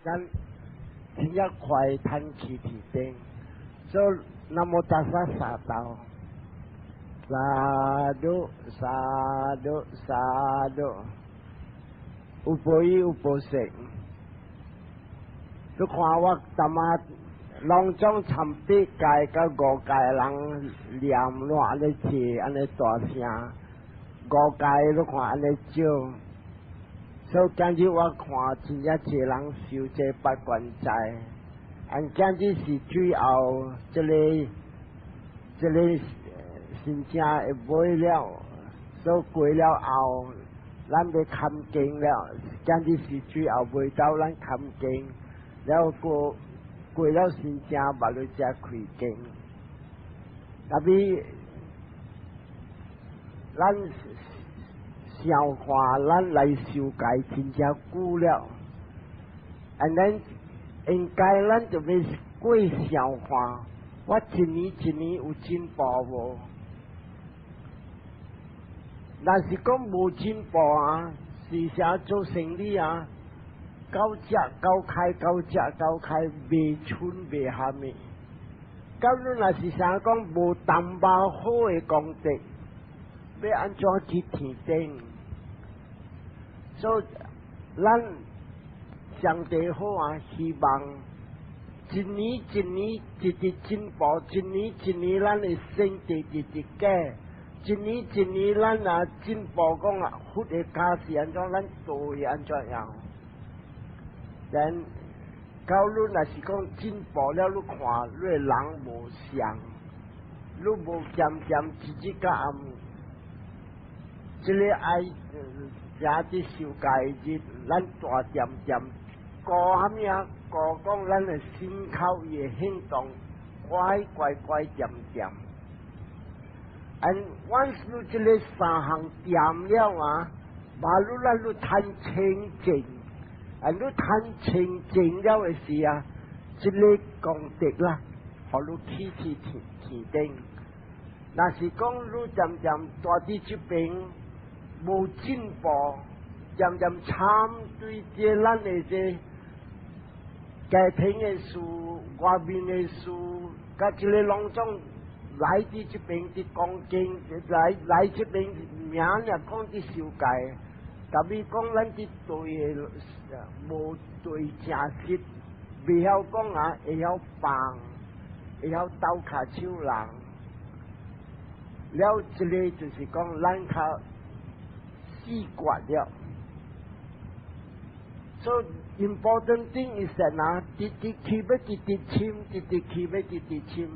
咱真正快趁去天頂。所以南無達薩三道，Sadhu sadhu sadhu，有報應有報識。你看我淡仔攏總參八界佮五界人念亂按呢濟按呢大聲，五界你看按呢少，所以今日我看真正濟人修這八關齋，按今日是最後這個真正會尾了，所以過了後，咱欲堪經了，今日是最後尾到咱堪經。了過過了新正，馬來才開經。Tapi 咱想看，咱來修戒真正久了，and then 應該咱就欲過想看，我一年一年有進步無？若是講無進步啊，是啥做生理啊？到食到開，到食到開，袂春袂蝦米。咁你若是啥講無淡薄好的功德，欲按怎去天頂？所以咱上帝好啊，希望一年一年一直進步，一年一年咱的身體一直改，一年一年咱啊進步講啊，佛的教是按怎，咱做會按怎樣？但到你若是講進步了，你看你的人無相，你無漸漸一日到暗，這個愛也佇修戒日，咱大漸漸顧蝦米啊？顧講咱的心口伊的行動，乖乖乖漸漸。And once 你這個三項掂了啊，馬路咱你趁清淨。啊！你趁清淨了的時啊，這個功德啦，予你起去天天頂。若是講你漸漸蹛佇這邊無進步，漸漸參對這咱的這家庭的事、外面的事，佮這個攏總來佇這邊佇講經，來來這邊名爾講佇修戒。特別講咱佇對的無對正實，袂曉講啊，會曉放，會曉鬥跤手人。了，這個就是講咱較死決了。So important thing is that 啊，直直去欲直直深，直直去欲直直深。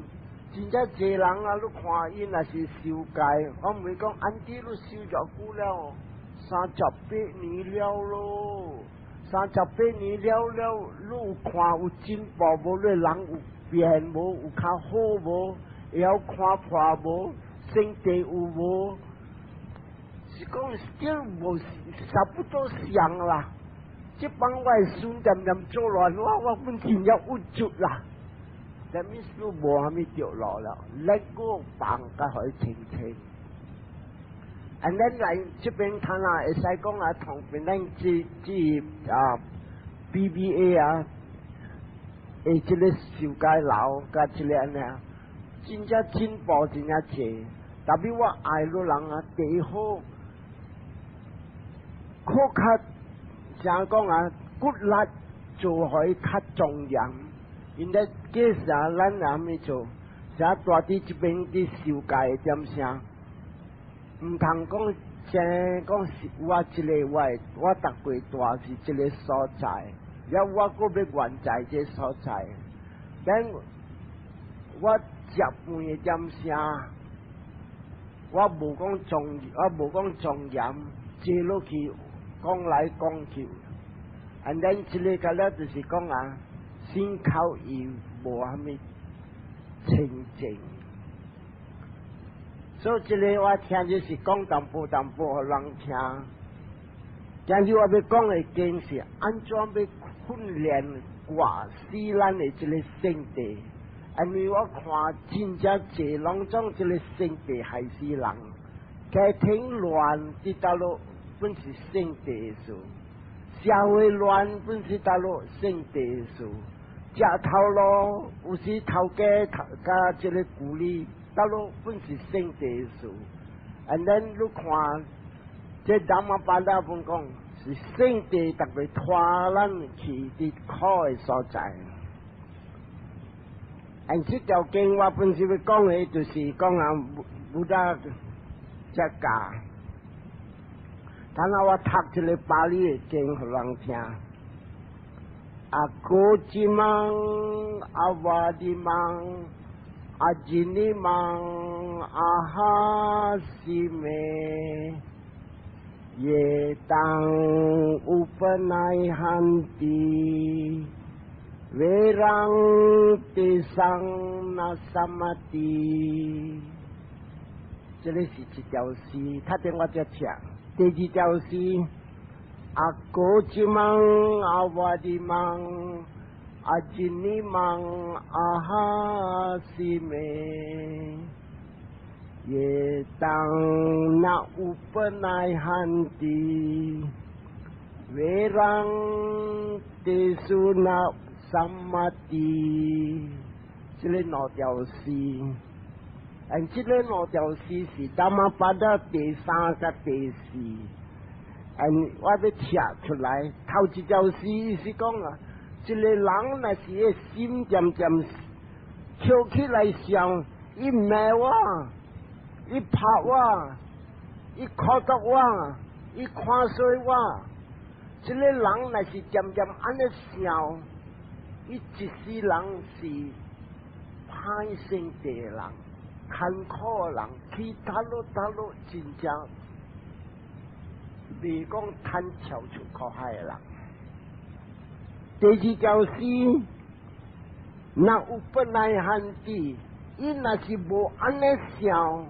真正濟人啊，你看伊若是修戒，我毋會講 auntie 你修偌久了？38年了咯，三十八年了了，你有看有進步無？你人有變無？有較好無？會曉看破無？身體有無？是講 still 無差不多像啦。這幫我的孫漸漸做亂，我本真正鬱卒啦。That means 你無蝦米著路了，let go 放甲予清清。And then 來這邊看啊，會使講啊，同邊咱這這啊 BBA 啊，會這個修改樓佮這個按呢，真正進步真正濟。Tapi 我愛你人啊，第一好，較較怎講啊，骨力做予較莊嚴。因為假設咱阿物做，啥蹛佇這邊佇修改點聲。毋通講，真講是我這個我我逐過蹛佇這個所在，了我閣欲願在這個所在。等我食飯的點聲，我無講莊，我無講莊嚴，坐落去講來講去，and then 這個個了就是講啊，心口伊無蝦米清淨。所以這個我聽就是講淡薄淡薄予人聽。今日我欲講的經是按怎欲訓練割死咱的這個性地，因為我看真正濟攏總這個性地害死人，家庭亂佇倒落本是性地的事，社會亂本是佗落勝地事，食頭路有時頭家頭佮這个舊里，佗落本是勝地事。And then 你看，這 Dhammapada 本講是勝地特別拖咱去佇苦的所在。And 這條經我本是欲講的，就是講啊，Buddha 才教。等下我讀一个巴利的經予人聽。阿哥吉芒，阿瓦迪芒，阿吉尼芒，阿哈西梅，耶當烏ป奈罕蒂，維讓地桑那薩瑪蒂。這个是一條詩，頭先我才聽。第二條詩，阿哥吉芒，阿瓦迪芒，阿吉尼芒，阿哈西梅，耶當那烏ป奈罕蒂，維讓地蘇那薩瑪蒂，這个兩條詩。And 這个兩條詩是 Dhammapada 第三佮第四，and 我欲拆出來。頭一條詩是講啊，一个人若是个心漸漸跳起來想，伊罵我，伊拍我，伊苦毒我，伊看衰我，這个人若是漸漸按呢想，伊一世人是歹性地人。艱苦的人去佗落佗落真正袂講趁跳出苦海的人。第二條詩，那有不耐罕地，伊若是無按呢想，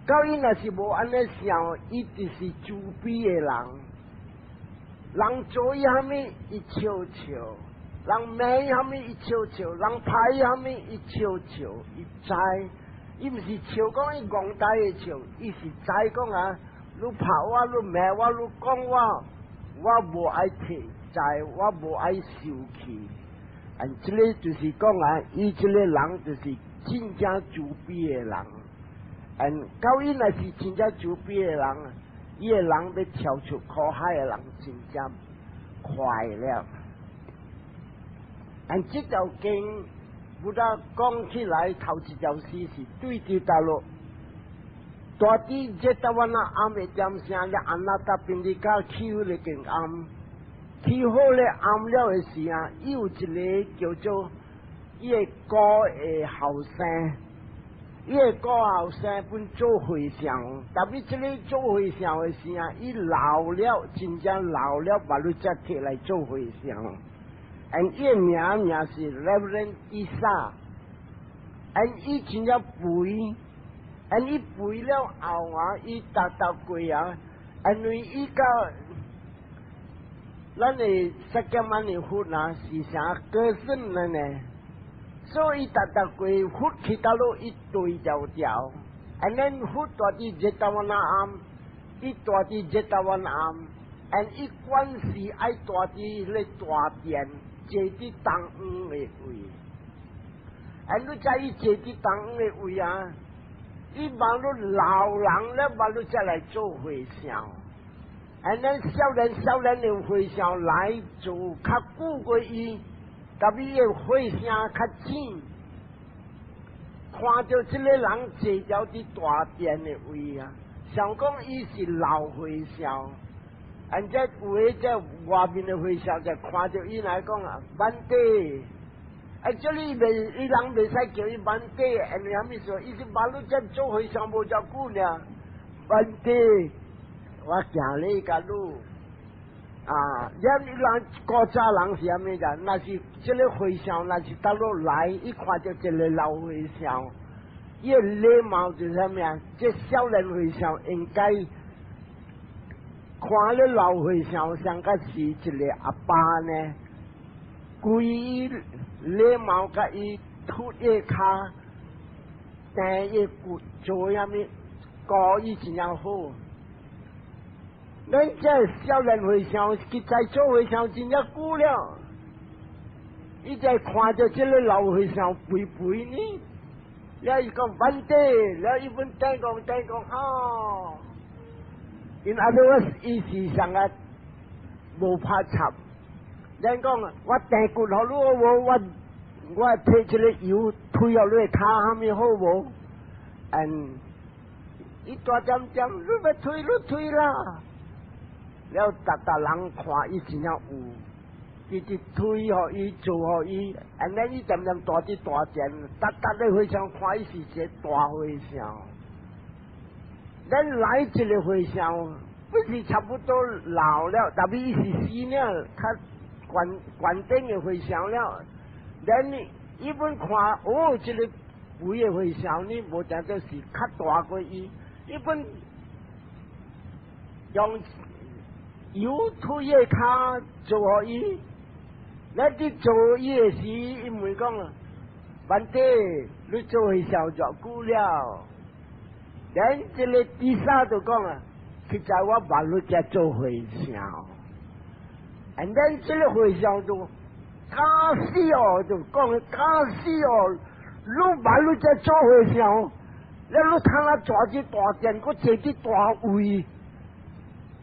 到伊若是無按呢想，伊就是慈悲的人。人做伊啥物，伊笑笑；人罵伊啥物，伊笑笑；人拍伊啥物，伊笑笑。伊知，伊毋是笑講伊戇呆的笑，伊是知講啊，你拍我，你罵我，你講我，我無愛提，知我無愛受氣。And 這个就是講啊，伊這个人就是真正慈悲的人。And 到伊若是真正慈悲的人，伊个人欲跳出苦海的人真正快了。And 這條經，Buddha 講起來頭一條詩是對佇佗落，蹛佇 Jetavana 庵的點聲，咧 Anathapindika 起彼个間庵，起好咧庵了的時啊，伊有一个叫做伊的姑的後生，伊的姑後生本做和尚，特別這个做和尚的時啊，伊老了，真正老了，把你才起來做和尚。And 伊的名名是 Reverend Tissa，and 伊真正肥，and 伊肥了後啊，伊逐逐過啊，因為伊佮咱的釋迦牟尼佛啊是啥哥孫了呢？所以逐逐過佛去佗落，伊對條條，and then 佛蹛佇 Jetavana 庵，伊蹛佇 Jetavana 庵，and 伊慣勢愛蹛佇彼個大殿，坐佇東方的位。And 你知伊坐佇東方的位啊？伊望你老人咧，望你才來做和尚。And 咱少年少年的和尚來做較久過伊，特別伊的血聲較淺。看著這個人坐著佇大殿的位啊，想講伊是老和尚。And 這有的這外面的和尚就看著伊來講啊，Bhante，啊，這裡袂，伊人袂使叫伊 Bhante，因為啥物事？伊是馬路這做和尚無遮久爾，Bhante，我行禮共你，啊，遐人古早人是啥物人？若是這个和尚，若是佗落來，伊看著一个老和尚，伊的禮貌就是啥物啊？這少年和尚應該看咧老和尚，像個是一个阿爸呢，規禮貌共伊脫伊跤，蹬伊骨做啥物，顧伊真正好。咱這少年和尚，實在做和尚真正久了，伊才看著這个老和尚肥肥呢，了伊講 Bhante，了伊本頂講頂講哦。In other words，伊是啥個無拍插。咱講我訂骨予你好無？我提這个油推予你跤蝦米好無？嗯，伊大點點，你欲推你推啦。了，逐逐人看伊真正有，伊直推予伊做予伊，按呢伊漸漸大啲大點，逐逐个和尚看伊是一个大和尚。咱來這个和尚，不是差不多老了，但是伊是死了，較懸懸頂的和尚了。咱伊本看，哦，這个肥的和尚呢，無定做是較大過伊，伊本用油推的跤做予伊，咱佇做伊的時，伊問講，Bhante，你做和尚偌久了？咱這个 Tissa 就講啊，實在我捌你遮做和尚，and then 這个和尚就假死哦，就講假死哦，你捌你遮做和尚，了你通啊坐佇大殿，閣坐佇大位，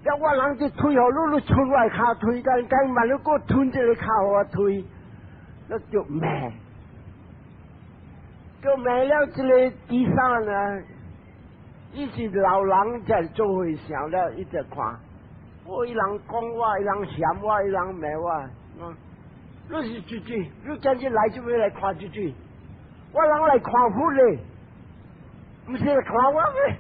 了我人佇推予你，你伸我跤推，敢敢萬你閣吞這个跤予我推，你就罵，就罵了這个 Tissa 呢。伊是老人才做和尚了，伊就看，哦，伊人講我，伊人嫌我，伊人罵我，嗯，你是住住，你今日來這邊來看住住，我人來看佛咧，毋是來看我咩？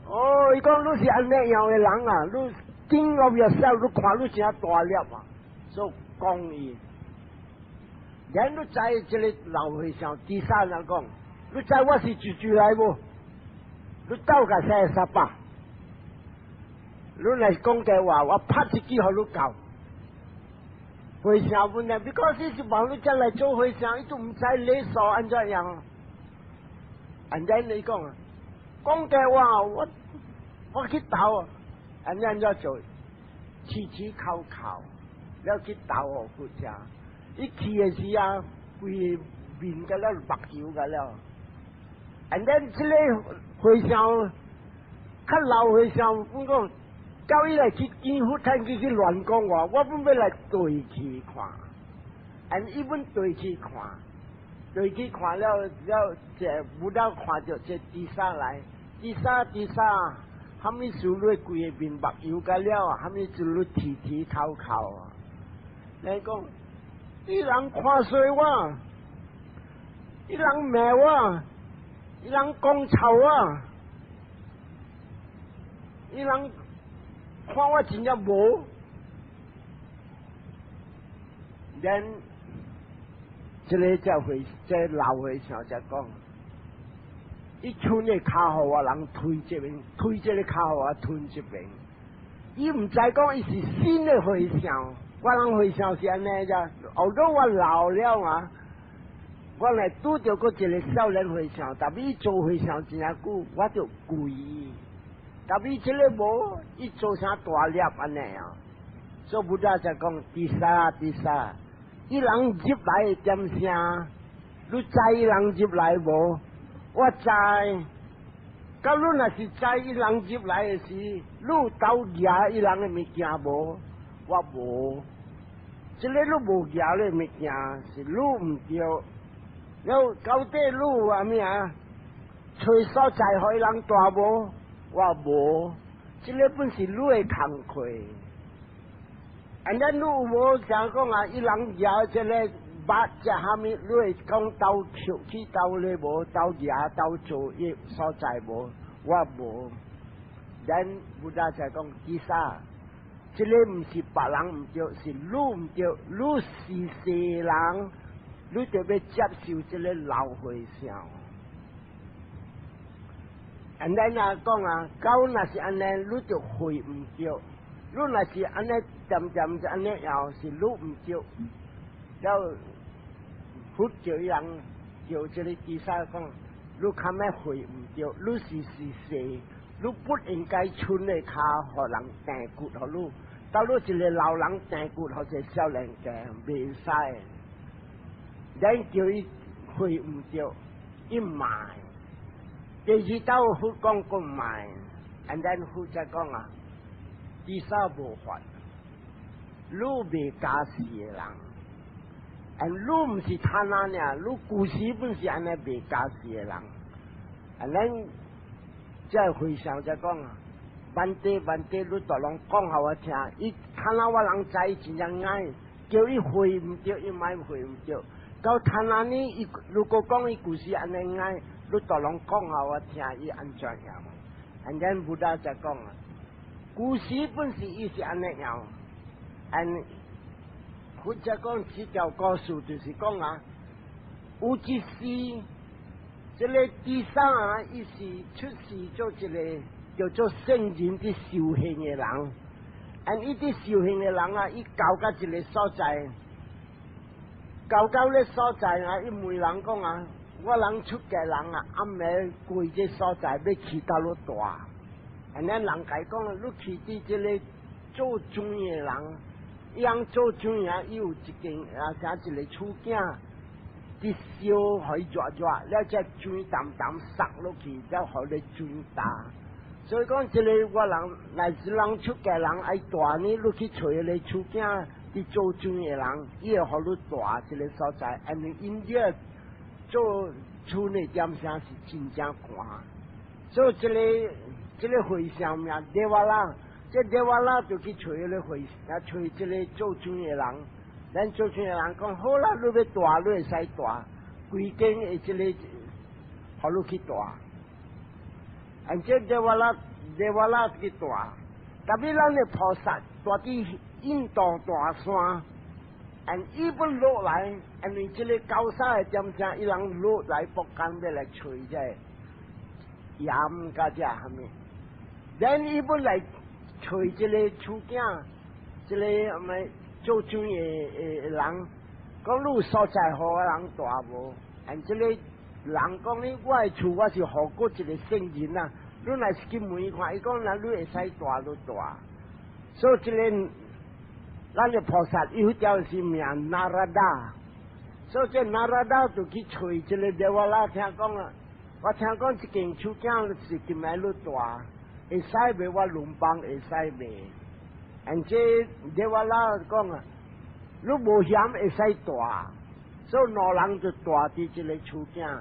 哦，伊講你是按呢樣的人啊，你 think of yourself，你看你真大粒啊，所以講伊，然你知這个老和尚 Tissa 人講，你知我是住住來無？你鬥共生三百，你若是講假話，我拍一支予你教。和尚問題，because 是望你才來做和尚，伊都毋知禮數按怎樣。按怎你講，講假話，我去鬥，按怎按怎做，遲遲叩叩，了去鬥予佛聽。伊去的時啊，規个面甲了目油甲了。And then 這个和尚，較老和尚，阮講叫伊來去見佛，趁佢去亂講話，我本欲來對去看，and 伊本對去看，對去看了了，這 Buddha 看著這 Tissa 來，Tissa Tissa，蝦米事你規個面目油甲了，蝦米事你啼啼哭哭啊？你講，伊人看衰我，伊人罵我。伊人講臭我，伊人看我真正無，then 這个才會，這個老和尚才講，伊伸个跤予我人推這邊，推這個跤予我吞這邊。伊毋知講伊是新的和尚，我人和尚是按呢咋？後頭我老了啊。我來拄著閣一个少年和尚，但伊做和尚真正久，我就跪伊。但伊這个無，伊做啥大粒按呢啊？所以 Buddha 才講 Tissa Tissa，伊人入來點聲，你知伊人入來無？我知。假你若是知伊人入來的時，你有鬥攑伊人的物件無？我無。這个你無攑的物件，是你毋對。了到底你有啥物啊？揣所在予伊人蹛無？我無。這个本是你的工課。按呢你有無想講啊？伊人攑這个肉食蝦米？你會講鬥捡去鬥咧無？鬥攑鬥做伊所在無？我無。咱 Buddha 才講 Tissa，這个毋是別人毋對，是你毋對。你是世人，你就欲接受這个老和尚。按呢若講啊，狗若是按呢，你就會毋對。你若是按呢，漸漸就按呢搖，是你毋對。了佛叫伊人叫這个 Tissa 講，你較欲會毋對，你是是世，你不應該伸的跤，予人釘骨予你。到你一個老人釘骨，予一個少年家袂使。咱叫伊回毋著，伊毋愛。第二道佛講講毋愛，and then 佛才講啊，第三無法，你袂假死的人，and 你毋是貪婪爾，你舊時本是按呢袂假死的人，and then 這和尚才講啊，Bhante Bhante，你大攏講予我聽，伊看到我人知真正𠢕，叫伊回毋著，伊嘛回毋著。到貪婪呢，伊如果講伊舊時按呢𠢕，你大攏講予我聽，伊按怎樣？And then Buddha 才講啊，舊時本是伊是按呢樣，and 佛才講這條故事就是講啊，有一時，這個第三啊，伊是出世做一個叫做聖人的修行的人，and 伊佇修行的人啊，伊到到一個所在，到到咧所在啊，伊問人講啊，我人出家人啊，暗暝過這所在欲去佗落蹛，and 咱人共伊講，你去佇這個做水的人，伊通做水啊，伊有一間啊，啥一個厝囝，佇燒予伊熱熱，了這水澹澹捒落去，了予咧水焦。所以講，這個我人，若是人出家人愛蹛呢，你去揣彼個厝囝佇做水的人，伊會予你蹛這個所在，因為𪜶這做厝內點聲是真正寒，所以這個和尚名 Devala，這 Devala 就去揣彼個和啊，揣這個做水的人。咱做水的人講好啦，你欲蹛，你會使蹛，規間的這個，予你去蹛。and 這 Devala Devala 去蹛，tapi 咱的菩薩蹛佇印度大山。and 伊本落來，因為這個高山的點聲，伊人落來北港欲來揣這鹽佮這蝦米，then 伊本來揣這個厝囝，這個蝦米做水的人，講你有所在予我人蹛無？and 這個人講呢，我的厝我是予過一個聖人啊，你若是去問伊看，伊講若你會使蹛就蹛，所以這個。咱的菩薩伊條是名 Narada，所以這 Narada 就去揣這個 Devala 聽講啊，我聽講這間厝囝是今暝你蹛，會使袂？我兩幫會使袂？and 這 Devala 講啊，你無嫌會使蹛，所以兩人就蹛佇這個厝囝，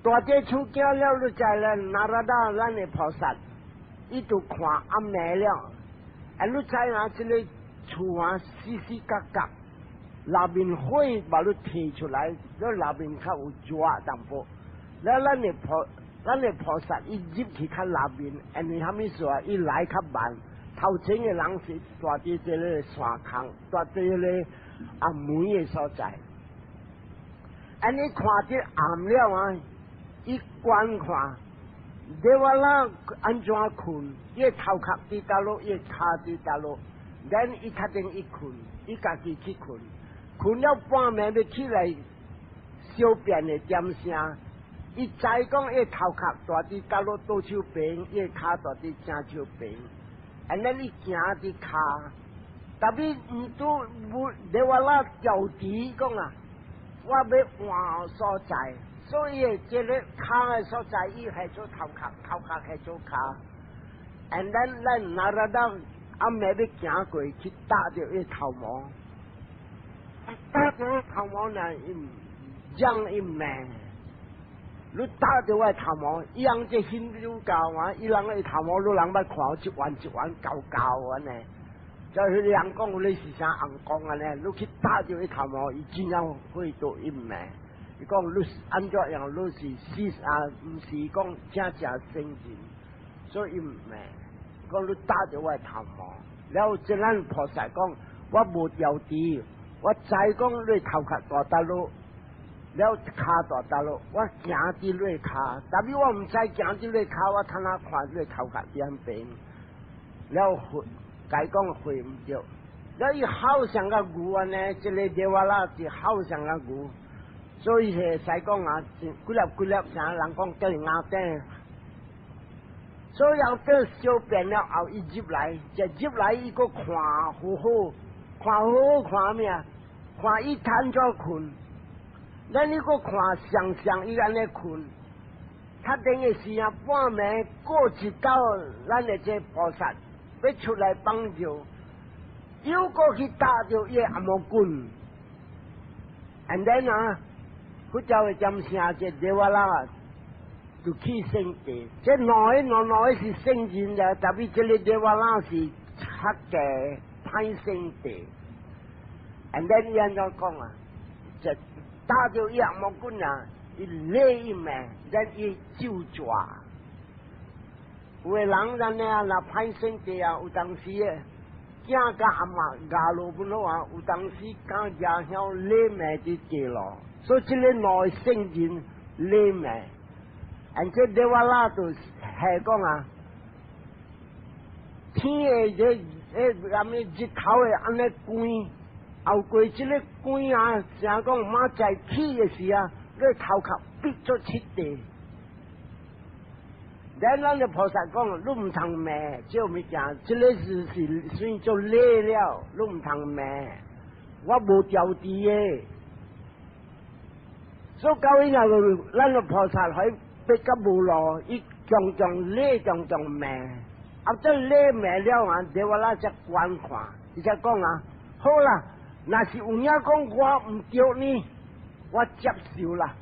蹛這厝囝了，你知咧 Narada 咱的菩薩，伊就看暗暝了，啊，你知影這個厝啊，四四角角，內面火把你提出來，你內面較有熱淡薄。了，咱的菩薩伊入去較內面，因為蝦米事啊？伊來較慢，頭前的人是蹛佇這個山空，蹛佇這個暗暝的所在。按呢看佇暗了啊，伊觀看，Devala 按怎睏？伊的頭殼佇佗落，伊的跤佇佗落。then 伊確定伊睏，伊家己去睏，睏了半暝欲起來小便的點聲，伊知講伊頭殼蹛佇佗落倒手邊，伊的跤蹛佇正手邊，and then 伊行佇跤，tapi 毋拄無 Devala 調佇講啊，我欲換所在，所以這個跤的所在，伊係做頭殼，頭殼係做跤，and then 咱 Narada 暗暝欲行過去踏著伊頭毛，踏著伊頭毛呢，伊將伊罵，你踏著我頭毛，伊人這印度教啊，伊人的頭毛，你人捌看一彎一彎厚厚按呢，就彼個人講你是啥尪公按呢，你去踏著伊頭毛，伊真正會做伊罵。伊講你按怎樣，你是死啊，毋是講正正聖人，所以伊毋罵。講你踏著我頭毛，了這咱菩薩講，我無調佇，我知講你頭殼蹛佗落，了跤蹛佗落，我行佇你跤，tapi 我毋知行佇你跤，我通哪看你頭殼佇邊？了回共伊講回毋著，了伊好像個牛按呢，這個 Devala 是好像個牛，所以會使講啊，幾粒幾粒啥人講叫伊咬頂。所以等小便了後，伊入來，就入來伊閣看好好，看好好看咩啊？看伊攤怎睏，咱你閣看想像伊按呢睏，較頂的時啊，半暝過一道，咱的這菩薩欲出來放尿，又閣去打著伊的頷毛棍，and then 啊，佛教的占聲這 Devala 就起聖地，這兩个兩兩个是聖人的，特別這个 Devala 是較低歹聖地。and then 伊按怎講啊？就打著伊頷毛棍啊，伊禮伊命，then 伊咒蛇。有的人咱呢啊，若歹聖地啊，有當時的囝佮阿嬤咬落本好啊，有當時敢舉曉禮命佇地咯。所以這个兩个聖人禮命。and 這 Devala 就係講啊，天的這欸，啥物日頭會按呢光，後過這个光啊，成講明仔起的時啊，你頭殼變做七塊。咱咱的菩薩講，你毋通罵這物件，這个是是算做禮了，你毋通罵，我無調治的。所以到伊那個，咱的菩薩喺逼甲無路，伊強強禮強強罵，啊，這禮罵了啊，Devala 才觀看，伊才講啊，好啦，若是有影講我毋對呢，我接受啦。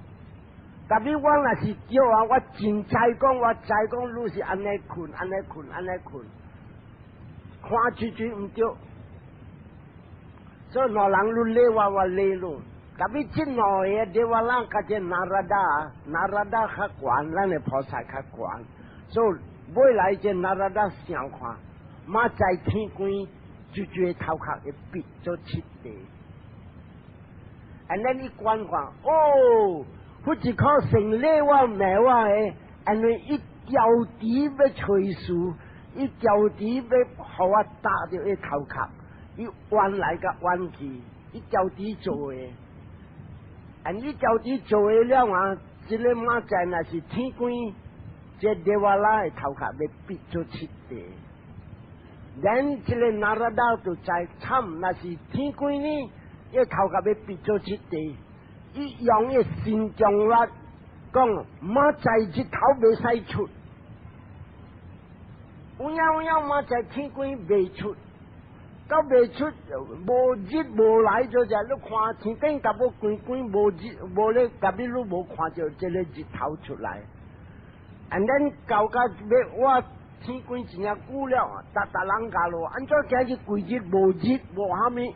特別我若是對啊，我真知講，我知講你是按呢睏，按呢睏，按呢睏，看出去毋對。所以兩人你禮我，我禮你。特別這兩個 Devala 佮這 Narada，Narada 較懸，咱的菩薩較懸。所以尾來這 Narada 想看，明仔天光，就這頭殼會變做七塊。and then 伊觀看，哦，佛一口先禮我罵我的，因為伊調治欲揣事，伊調治欲予我打著伊頭殼，伊彎來佮彎去，伊調治做的。and 伊調治做的了啊，這个明仔若是天光，這 Devala 的頭殼欲變做七塊。then 這个 Narada 就知慘，若是天光呢，伊頭殼欲變做七塊。伊用伊神通力講，明仔日頭袂使出，有影有影明仔天光袂出，到袂出無日無來就只，你看天頂甲要關關無日無咧，特別你無看著這个日頭出來。and then 到甲欲我天光真正久了，逐逐人教咯，按怎今日規日無日無蝦米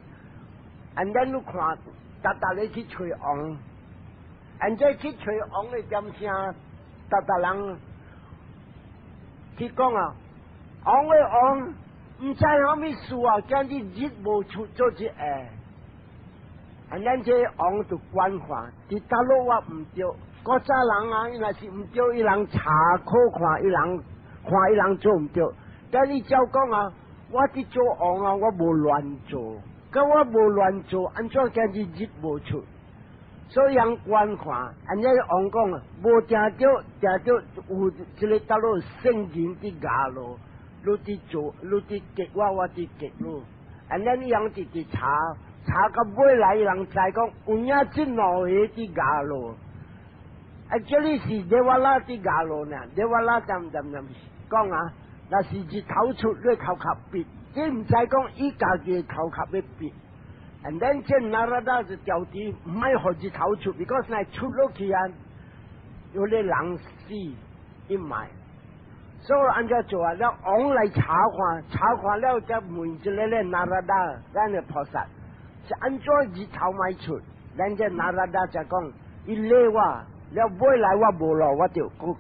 ？and then 你看，逐逐咧去揣王，按怎去揣王的點聲，逐逐人去講啊，王的王，毋知蝦米事啊，今日日無出做一下，and 咱這王就觀看，佇佗落我毋對，古早人啊，伊若是毋對，伊人查考看，伊人看伊人做毋對，但伊照講啊，我佇做王啊，我無亂做。佮我無亂做，按怎今日日無出？所以人觀看，按呢王講啊，無定著，定著有這个佗落聖人佇衙路，你佇做，你佇激我，我佇激你。按呢伊人直直查，查到尾來，人知講有影這兩个佇衙路。啊，這裡是 Devala 佇衙路呢，Devala 怎怎怎講啊？若是日頭出，你頭殼變。你毋知講伊家己的頭殼欲變，and then 這 Narada 就調治，毋愛予日頭出，because 若出落去啊，有咧人死，伊莫。所以按怎做啊？了王來查看，查看了才問一个咧 Narada，咱的菩薩是按怎日頭莫出？咱這 Narada 才講，伊禮我，了尾來我無路，我就閣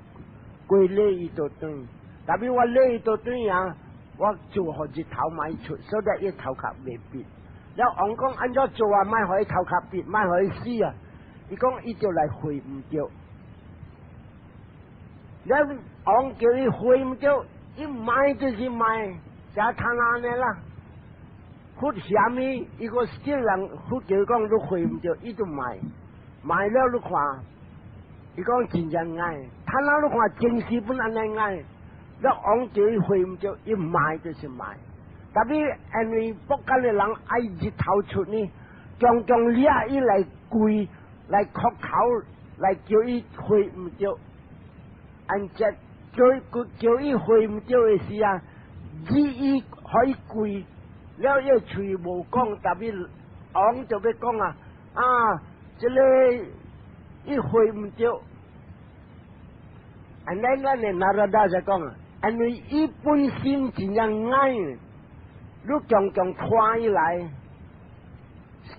歸禮伊倒轉。特別我禮伊倒轉啊！我做予日頭莫出，所以伊頭殼袂變。了王講按怎做啊？莫予伊頭殼變，莫予伊死啊！伊講伊就來回毋著。了王叫伊回毋著，伊莫就是莫，才貪按呢啦。佛嫌伊，伊個叫人佛叫伊講你回毋著，伊就莫，莫了你看，伊講真正𠢕，貪那你看前世本按呢𠢕。了王叫伊回毋著，伊賣就是賣。特別因為北間的人愛日頭出呢，強強掠伊來跪，來哭頭，來叫伊回毋著。按這叫伊回毋著的時啊，日伊可以跪，了伊喙無講，特別王就欲講啊，啊，這個伊回毋著。按呢咱的 Narada 就講啊，因為伊本身真正𠢕，你強強看伊來，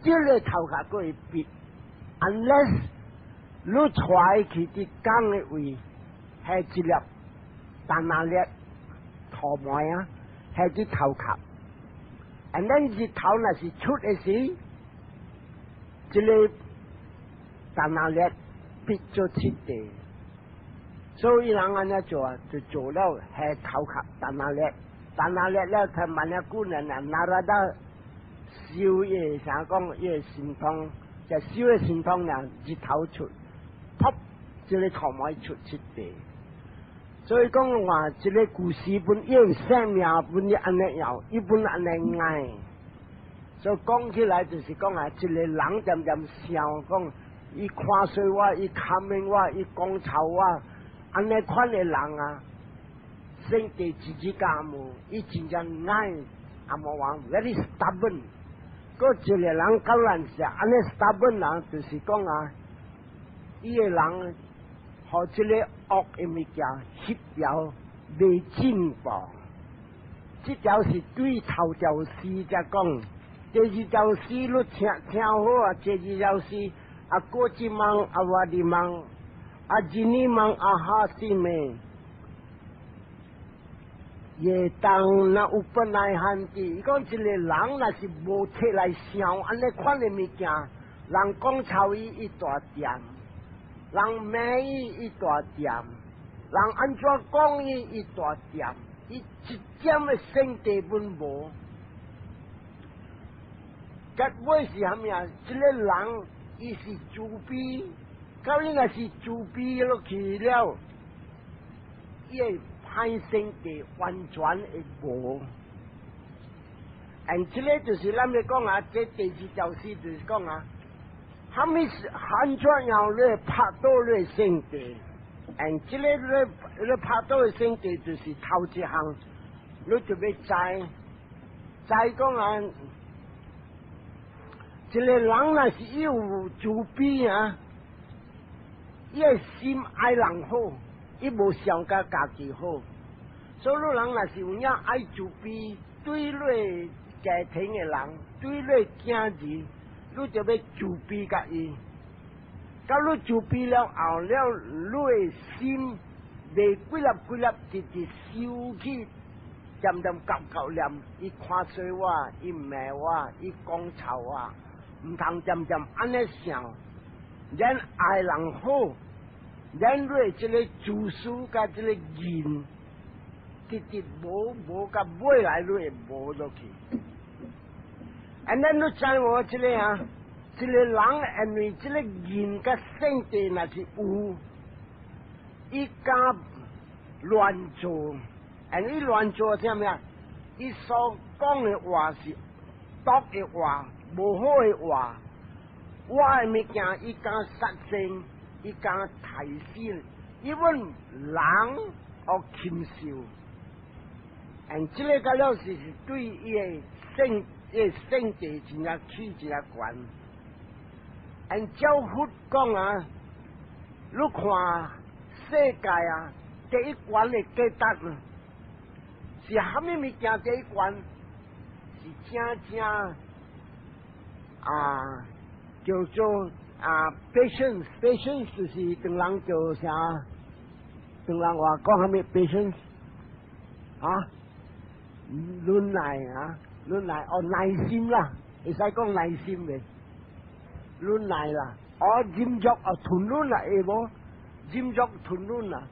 這個頭殼閣會變，unless 你帶伊去佇仝的位，彼一粒丹那粒塗糜啊，彼佇頭殼，and then 日頭若是出的時，這個丹那粒變做七地。所以人按呢做啊，就做了彼頭殼丹那粒，丹那粒了，他萬一久年啊，Narada 修伊啥講，伊的神通，就修的神通呢，日頭出，噗，這個塗糜出七地。所以講話，這個故事本伊有生命本伊按呢樣，伊本按呢𠢕。所以講起來就是講啊，一個人恬恬想講，伊看衰我，伊看我，伊講臭我。按呢款的人啊，性地自己家無，伊真正𠢕，阿摩王 very stubborn。閣一個人較難是按呢 stubborn 人，就是講啊，伊個人予這個惡的物件翕掉，袂進步。這條是對頭條詩才講，第二條詩你聽聽好啊，第二條詩啊，過一夢啊，我的夢。啊，真呢夢阿哈西咩？耶當那有本來漢子，伊講一個人若是無摕來想，按呢款的物件，人講臭伊伊大恬，人罵伊伊大恬，人按怎講伊伊大恬，伊一點的性地本無。結尾是啥物啊？這個人伊是慈悲，到伊若是慈悲落去了，伊會歹性地完全會無。And 這個就是咱欲講啊，這第二條詩就是講啊，啥物是安怎樣咧拍倒咧性地？And 這個咧拍倒的性地就是頭一項，你就欲知，知講啊，這個人若是有慈悲啊，伊的心愛人好，伊無想共家己好，所以你人若是有影愛慈悲，對你家庭的人，對你囝兒，你就欲慈悲共伊。到你慈悲了後了，你的心袂幾粒幾粒直直收去，漸漸夾夾念，伊看衰我，伊罵我，伊講臭我，毋通漸漸按呢想，咱愛人好，咱你這個自私佮這個仁，直直無無到尾來，你會無落去。And then 你知無？這個啊，這個人因為這個仁佮性地若是有，伊敢亂做，and 伊亂做啥物啊？伊所講的話是毒的話，無好的話，我的物件伊敢殺生，伊敢刣死，伊問人學禽獸，and 這個個了是對伊的性，伊的性地真正起真正懸。And 照佛講啊，你看世界啊，第一懸的價值是啥物物件？第一懸是正正啊，叫做啊，patience，patience 就是唐人叫啥？唐人話講啥物 patience 啊？忍耐啊，忍耐哦，耐心啦，會使講耐心的，忍耐啦，哦，忍辱哦，吞忍啦，會無？忍辱吞忍啦，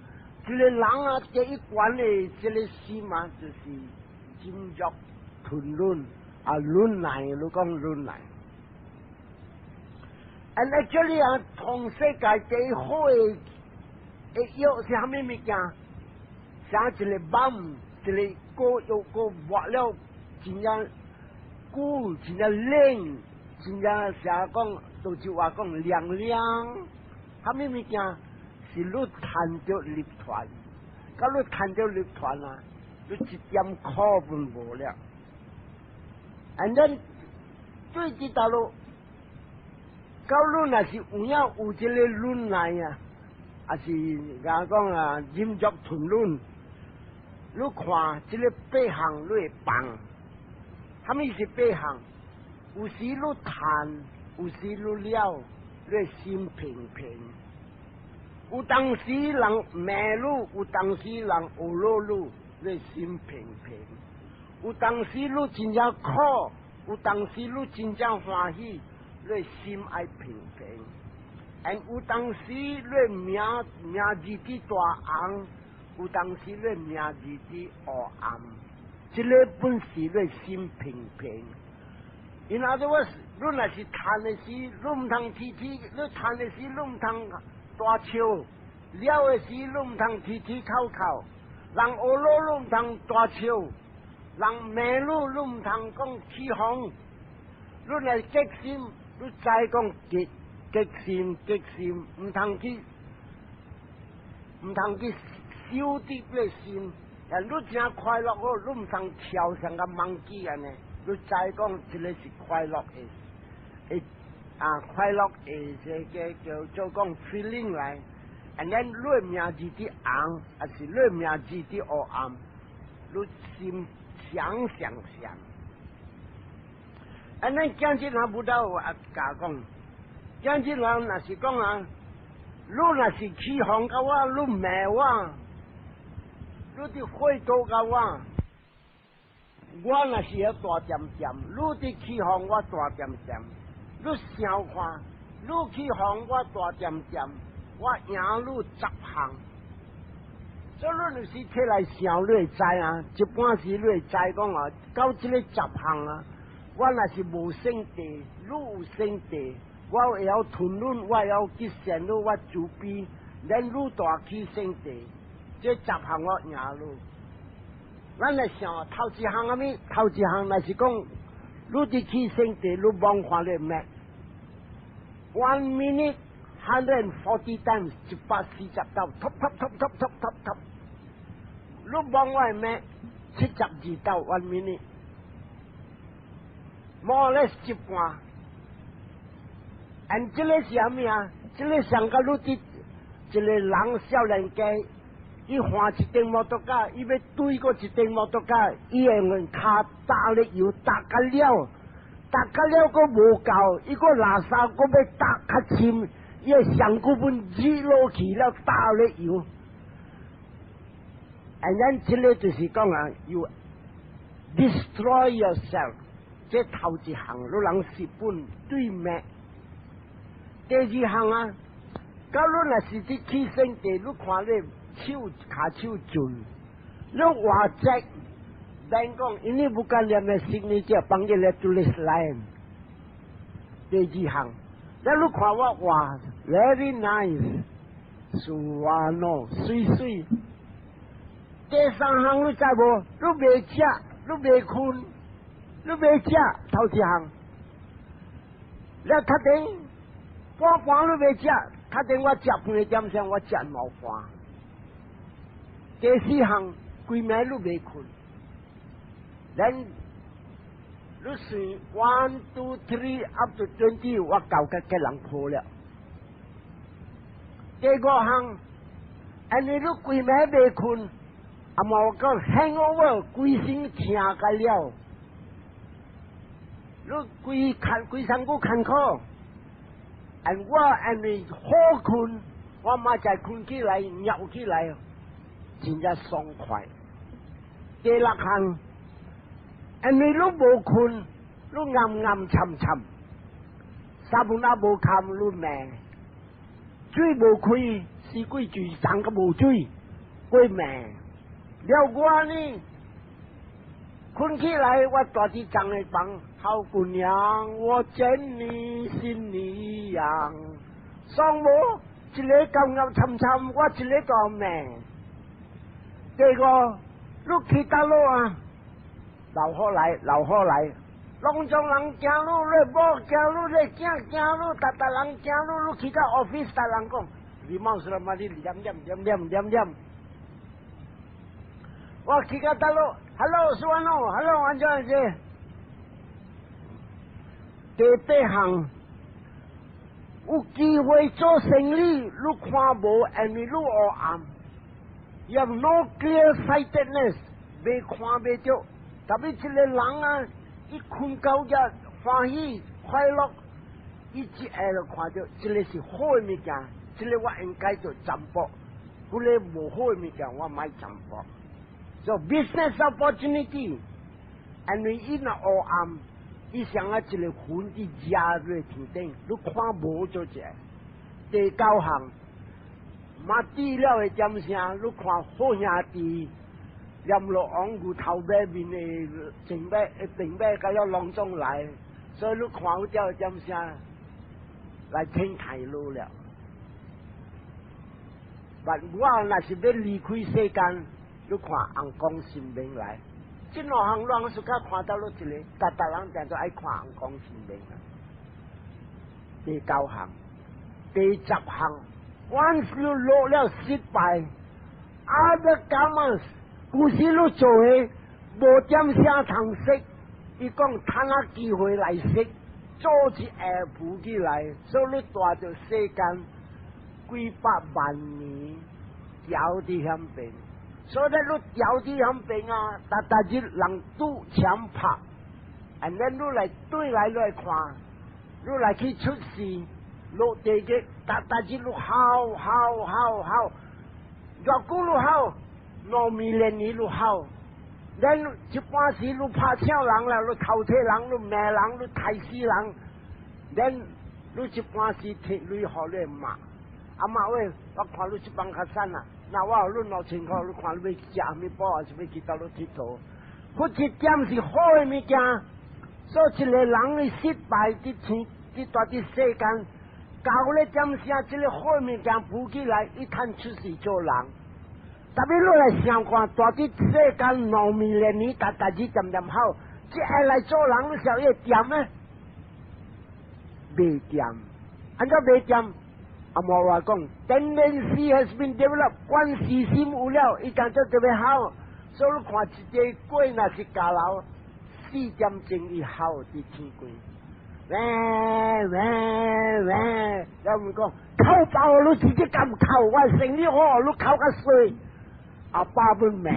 這個人啊，第一懸的這個心啊，就是忍辱吞忍啊，忍耐，你講忍耐。And actually 啊，全世界最好的藥是啥物物件？像一個 balm，一個膏藥膏抹了，真正久，真正冷，真正啥講，都就話講涼涼。蝦米物件是你趁著入團，佮你趁著入團啊，你一點苦攏無了。And then 對佇大陸，到你若是有影有這個忍耐啊，還是共講啊，忍辱吞忍，你看這個八項你會放，蝦米是八項？有時你趁，有時你了，你心平平。有當時人罵你，有當時人呵咾你，你心平平。有當時你真正苦，有當時你真正歡喜，你心愛平平。And 有當時你名名字佇大紅，有當時你名字佇烏暗，這個本是你心平平。In other words，你若是趁的時，你毋通天天；你趁的時，你毋通大笑；了的時，你毋通天天哭哭。人呵咾你毋通大笑，人罵你你毋通講起哄。你若激心，你知講激激心激心，毋通去，毋通去收佇你心。但你真快樂哦，你毋通跳像個 monkey 按呢。你知講這個是快樂的，會啊快樂的這個叫做講 feeling 來。And then 你名字佇紅，還是你名字佇烏暗，你心想想想。And then 講這人不到啊，教講，講這人若是講啊，你若是起哄共我，你罵我，你佇回頭共我。我若是要大點點，你佇起哄我大點點，你想看，你起哄我大點點，我贏你十項。所以你就是起來想，你會知啊。一般時你會知講啊，到這個十項啊，我若是無勝地，你有勝地，我會曉吞忍，我會曉去善你，我慈悲，咱愈大起勝地，這十項我贏你。咱來想頭一項啥物？頭一項若是講，你佇起勝地，你望看咧咩？One minute 140 times，140道，top top top top top top top。你望我咩？72道 one minute，more or less 一半。And 這個是啥物啊？這個上甲你佇一個人少年家。伊換一頂摩托車，伊欲對過一頂摩托車，伊會用跤踏咧油踏甲了，踏甲了閣無夠，伊閣垃圾閣欲踏較深，伊個上骨本熱落去了，踏咧油。And then 這個就是講啊，you destroy yourself，這頭一項你人蝕本對罵。第二項啊，假如若是佇起勝地，你看你手跤手盡，你畫隻，咱講，ini bukan dia punya signature, panggil dia tulis lain。第二項，你你看我畫，very nice， suwano，媠媠。第三項你知無？你袂食，你袂睏，你袂食，頭一項。你確定半盤你袂食，確定我食半個點鐘，我食兩盤。第四項，規暝你袂睏，咱你算 one two three up to 20，我夠甲給人破了。第五項，因為你規暝袂睏，啊無講 hangover，規身疼甲了，你規牽規身軀牽苦，and 我因為好睏，我馬再睏起來，尿起來，真正爽快。第六項，因為你無睏，你暗暗沉沉，三分仔無堪你罵，水無開，四季水長個無水，過罵。了我呢，睏起來我蹛佇昨的房，好姑娘，我見你心裡癢，爽無？一個暗暗沉沉，我一個大罵。第五，你去佗落啊？老虎來，老虎來，攏總人驚你，你某驚你，你囝驚你，逐逐人驚你，你去到 office，逐人講，你冒出來嘛？你念念念念念念。我去到佗落，Hello，蘇安諾，Hello，安怎子？第八項，有機會做生意，你看無，因為你烏暗，you have no clear sightedness，未看袂著。特別這個人啊，伊睏到遮歡喜快樂，伊一下就看著，這个是好的物件，這个我應該做占卜，彼个無好的物件我莫占卜。So business opportunity，因為伊若烏暗，伊像啊一个雲佇遮落天頂，你看無做者。第九項，嘛豬了的點聲，你看好兄弟。閻羅王牛頭馬面的前尾頂尾，佮了攏總來，所以你看有這點聲來聽太路了。但我若是欲離開世間，你看尪公神明來，這兩項攏是較看到了一个，逐逐人定都愛看尪公神明啊。第九項、第十項，once 你落了失敗，other karmas。有時你做的無點聲通識，伊講趁啊機會來識，做一下浮起來，所以你蹛著世間幾百萬年，調佇遐邊，所以你調佇遐邊啊，逐逐日人拄槍拍，and then 你來對來來看，你來去出世，落地獄，逐逐日你哭哭哭哭，偌久你哭？2 million 年你哭，咱一般時你拍搶人啦，你偷提人，你罵人，你刣死人，咱你一般時提鐳予你媽，阿媽喂，我看你這幫較散啊，那我予你2000箍，你看你欲食啥物飽，還是欲去佗落𨑨迌？彼一點是好的物件，所以一个人的失敗佇天，佇蹛佇世間，搞咧點聲，這个好的物件浮起來，伊通出世做人。特別你來想看，蹛佇世間2 million 年，逐逐日恬恬好，這下來做人，你曉伊會恬咩？袂恬，按怎袂恬？阿摩話講，tendency has been developed，關係心有了，伊當作特別好。所以你看一個鬼若是駕樓，4點鐘伊吼佇天光，喂喂喂，了毋講，哭爆你直接敢哭，我生意好，你哭較衰。阿爸本罵，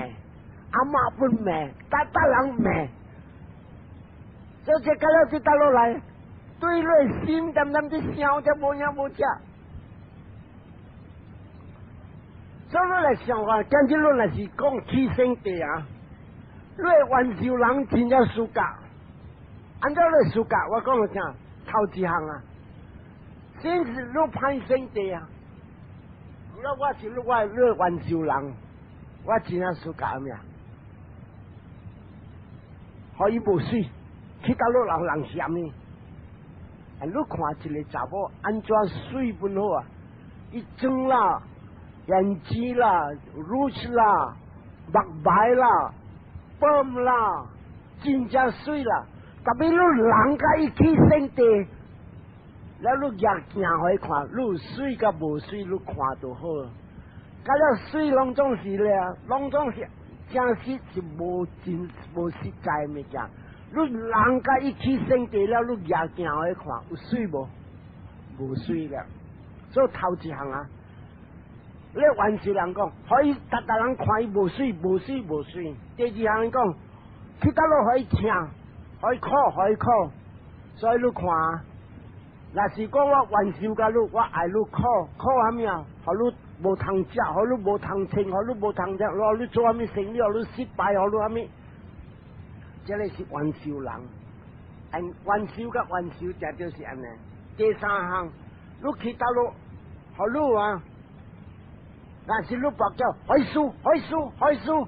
阿媽本罵，逐逐人罵，所以這個了就倒落來，對你心恬恬佇想，才無影無跡。所以你來想看，今日你若是講起生地啊，你冤仇人真正輸甲，按怎你輸甲？我講你聽，頭一項啊，先是你歹生地啊，我我是你我你冤仇人，我真正輸甲咩啊？予伊無媠，去佗落人人嫌呢？啊，你看一个查某按怎媠本好啊？伊妝啦，胭脂啦、rouge 啦、目眉啦、perm 啦，真正媠啦。特別你人佮伊起性地，了你舉鏡予伊看，你有媠佮無媠，你看就好。佮了媠攏總是咧，攏總是真實是無真無實在物件。你人佮伊起性地了，你舉鏡予伊看，有媠無？無媠了。所以頭一項啊，你冤仇人講，予伊逐逐人看伊無媠，無媠，無媠。第二項講，去佗落予伊聽，予伊苦，予伊苦。所以你看，若是講我冤仇共你，我愛你苦，苦啥物啊？予你無通食，予你無通穿，予你無通食，予你做啥物生意，予你失敗，予你啥物？這个是冤仇人，冤仇佮冤仇，這就是按呢。第三項，你去佗落，予你啊，若是你跋筊，予伊輸，予伊輸，予伊輸，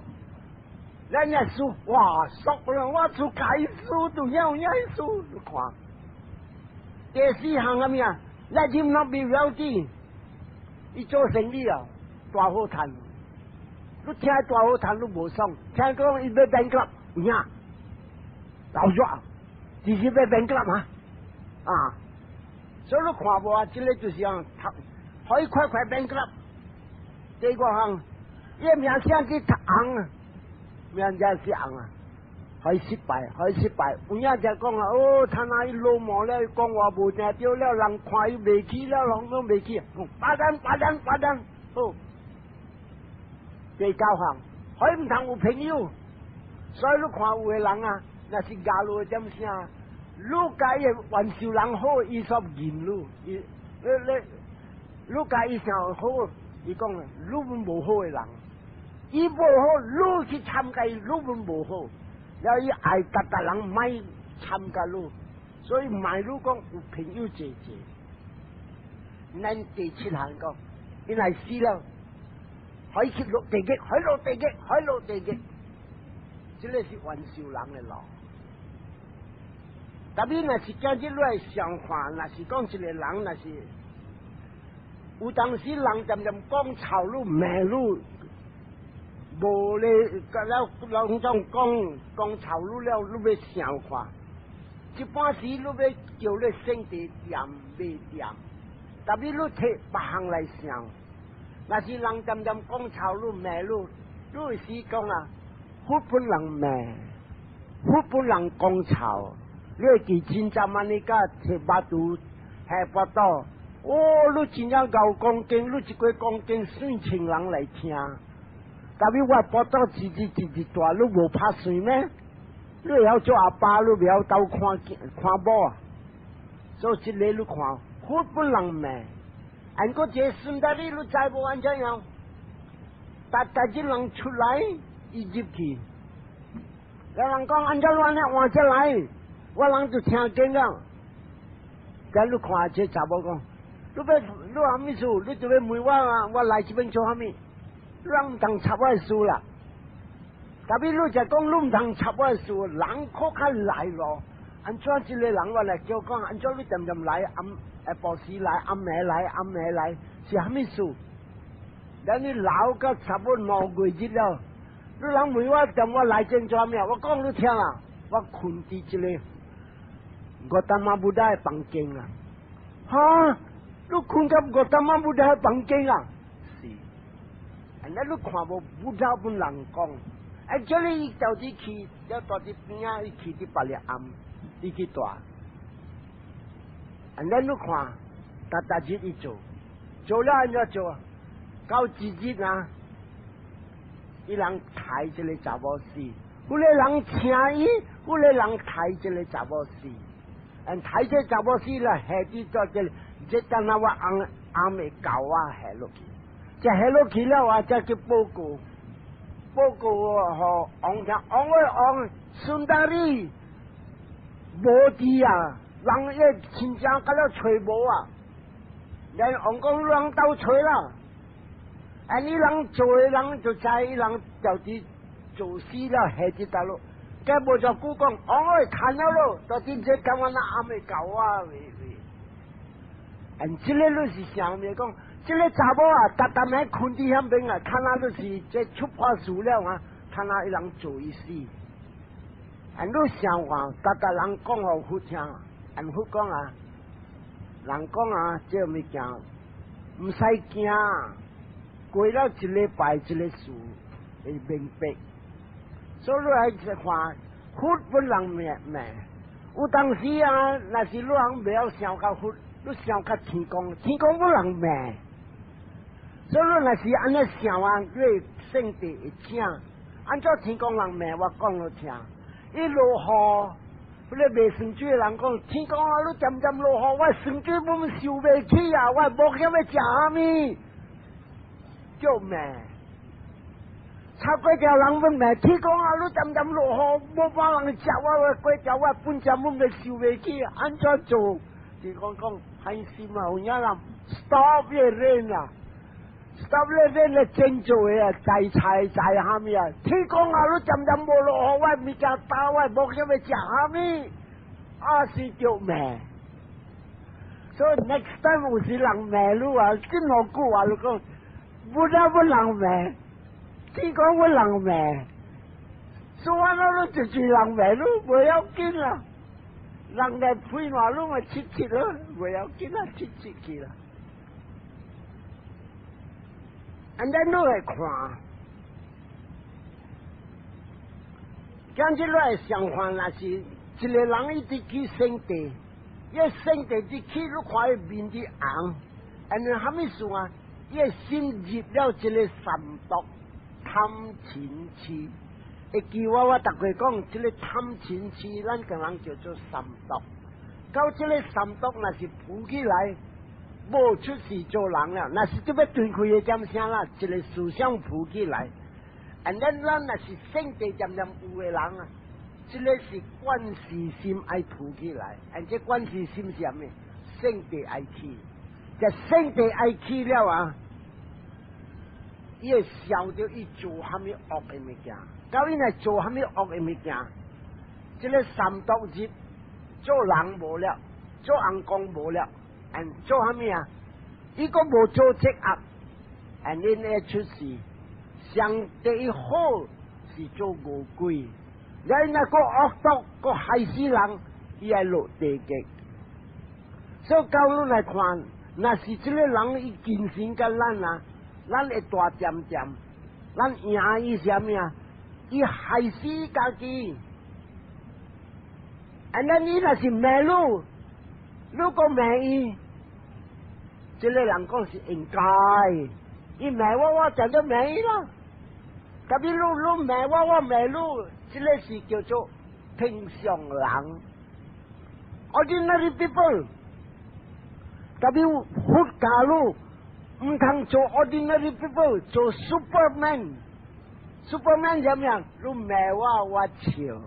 咱若輸，哇，俗了，我出該輸，都有影輸，你看。第四項啥物啊？Let him not be wealthy，伊做生意啊，大好趁。你聽大好談，你無爽，聽講伊欲 bankrupt，有影老弱，只是欲 bankrupt 啊，啊，所以你看無啊，這个就是講，可以快快 bankrupt。第五項，伊名聲去紅，名聲是紅啊，可以失敗，可以失敗。有影就講啊，哦，他那伊老毛了，講話無聽著了，人看伊袂起了，攏總袂起。巴單巴單巴單，好。第九項，可以毋通有朋友，所以你看有的人啊，若是咬落點聲，你共伊冤仇人好，伊煞認你，伊你你你共伊想好，伊講你們無好的人，伊無好，你去參加伊，你們無好，了伊愛逐逐人莫參加你，所以莫你講有朋友濟濟。咱第七項講，伊來死了，可以去落地獄，可以落地獄，可以落地獄，這个是冤仇人的路。特別若是今日來相看，若是講一個人，若是有當時人漸漸講臭你罵你，無咧，了攏總講講臭你了，你欲想看。一般時你欲叫你身體恬袂恬，特別你提別項來想。若是人漸漸講臭你罵你，你會時講啊，佛本人罵，佛本人講臭，你會記真正按呢甲提巴肚下腹肚，哦，你真正𠢕講經，你一句講經算千人來聽。特別我腹肚一日一日大，你無拍算咩？你會曉做阿爸，你袂曉鬥看看某啊？所以這个你看，佛本人罵。按過這孫達你你知無按怎樣？逐逐日人出來，伊入去，有人講按怎亂咧換這來，我人就聽見了。咁你看這查某講，你欲你啥物事？你就欲問我啊？我來這邊做啥物？你毋通插我的事啦。特別你就講你毋通插我的事，人較較來咯。按怎這个人我來叫講？按怎你恬恬來暗下晡時來，暗暝來，暗暝來，是啥物事？等你老到差不多2個月了，你人問我踮我來這做啥物？我講你聽啊，我睏佇這个 Gautama Buddha 的房間啊！哈，你睏佇 Gautama Buddha 的房間啊？是，按呢你看無 Buddha 本人講，actually 伊到底去，了住佇邊仔，伊去佇別個暗，伊去住。按呢你看，逐逐日伊做，做了按怎做？到一日啊，伊人刣這个查某死，有个人請伊，有個人刣這个查某死，嗯，刣這個查某死啦，下佇做這个，這等下我翁翁的狗仔下落去，這下落去了啊，才去報告，報告予王聽，王個王孫達利無佇啊，人伊親戚甲了揣無啊，連王講人鬥揣啦。啊！你人做的人就知，伊人就佇做死了，下佇大陸。計無偌久講，王會看了咯，到底這感覺那暗的狗啊？喂喂！嗯，這个你是啥物講？這个查某啊，逐逐暝睏佇遐邊啊，看那就是這出破事了啊，看那伊人做伊死。啊，你想看，逐逐人講予佛聽，按佛講啊，人講啊，這個物件毋使驚。過了一禮拜，這个事會明白。所以你愛看佛本人罵罵，有當時啊，若是你人袂曉想較佛，你想較天公，天公本人罵。所以你若是按呢想啊，你會聖地會正。按怎天公人罵我講予聽，伊落雨，彼个賣酸水的人講，天公啊，你恬恬落雨，我酸水阮受袂起啊，我無曉欲食啥物。叫罵，炒粿條人阮罵，天公啊，你恬恬落雨，無半人食我的粿條，我本錢阮欲受袂起，按怎做？天公講，狠心啊，有影人 stop the rain 啊，stop the rain 咧真做的啊，摘菜摘蝦米啊？天公啊，你恬恬無落雨，我物件打我無曉欲食蝦米，啊是著罵。所以 next time 有時人罵你啊，這兩句話你講。不得不人罵，天講我人罵，所以我都就是人罵，你袂要緊啦。人來批罵你咪切切咯，袂要緊啦，切切去啦。And then 你來看，今日你來相反，若是一個人一直去聖地，伊聖地一去，你看伊面佇紅，and then 啥物事啊？伊心入了這個三毒貪嗔癡。會記我我逐個講，這個貪嗔癡，咱個人叫做三毒。到這個三毒若是浮起來，無出世做人了，若是這欲斷開的點聲啦，一個思想浮起來。And then 咱若是聖地漸漸有的人啊，這個是觀世心愛浮起來。And 這觀世心是啥物？聖地愛去，這聖地愛去了啊，伊會想著伊做啥物惡的物件。到伊若做啥物惡的物件，這個三毒入做人無了，做翁公無了，and 做啥物啊？伊閣無做這惡，and 𪜶會出世，上第好是做餓鬼，你若閣惡毒，閣害死人，伊愛落地獄。所以到你來看，若是這個人伊精神佮咱啊，咱會大點點，咱贏伊啥物啊？伊害死家己，and then 伊若是罵你，你閣罵伊，這個人講是應該。伊罵我，我就都罵伊啦。特別你你罵我，我罵你，這個是叫做平常人，ordinary people。特別佛教你毋通做 ordinary people，做 superman。Superman 怎樣？你罵我，我笑；